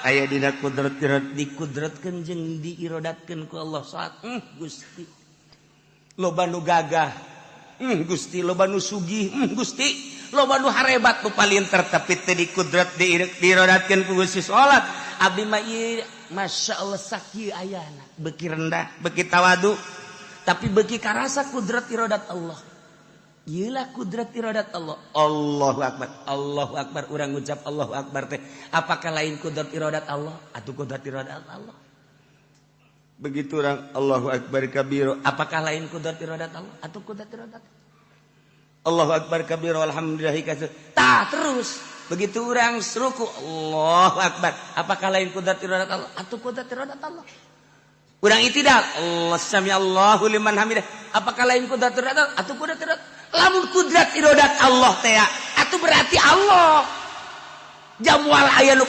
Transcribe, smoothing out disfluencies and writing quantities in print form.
Aya dina kudrat irodat, dikudratkeun jeung diirodatkeun ku Allah salat. Gusti, loba nu gagah. Gusti, loba nu sugih. Gusti, loba nu harebat, nu palinter, tapi teu dikudrat diirodatkeun ku Gusti salat. Abdi mah ieu, Masya Allah, sakieu ayana beuki rendah, beuki tawadu, tapi beuki karasa kudrat irodat Allah. Iyalah kudrat iradat Allah. Allahu Akbar, Allahu Akbar. Urang ngucap Allahu Akbar teh apakah lain kudrat iradat Allah atau kudrat iradat Allah? Begitu orang Allahu Akbar kabiro, apakah lain kudrat iradat Allah atau kudrat iradat? Allahu Akbar kabiro, alhamdulillah kasir. Tah, terus begitu orang ruku, Allahu Akbar, apakah lain kudrat iradat Allah atau kudrat iradat Allah? Urang itidal, Allah sami Allahu liman hamidah, apakah lain kudrat iradat Allah atau kudrat iradat? Lamun kudrat iradat Allah teh atuh berarti Allah jamual aya nu.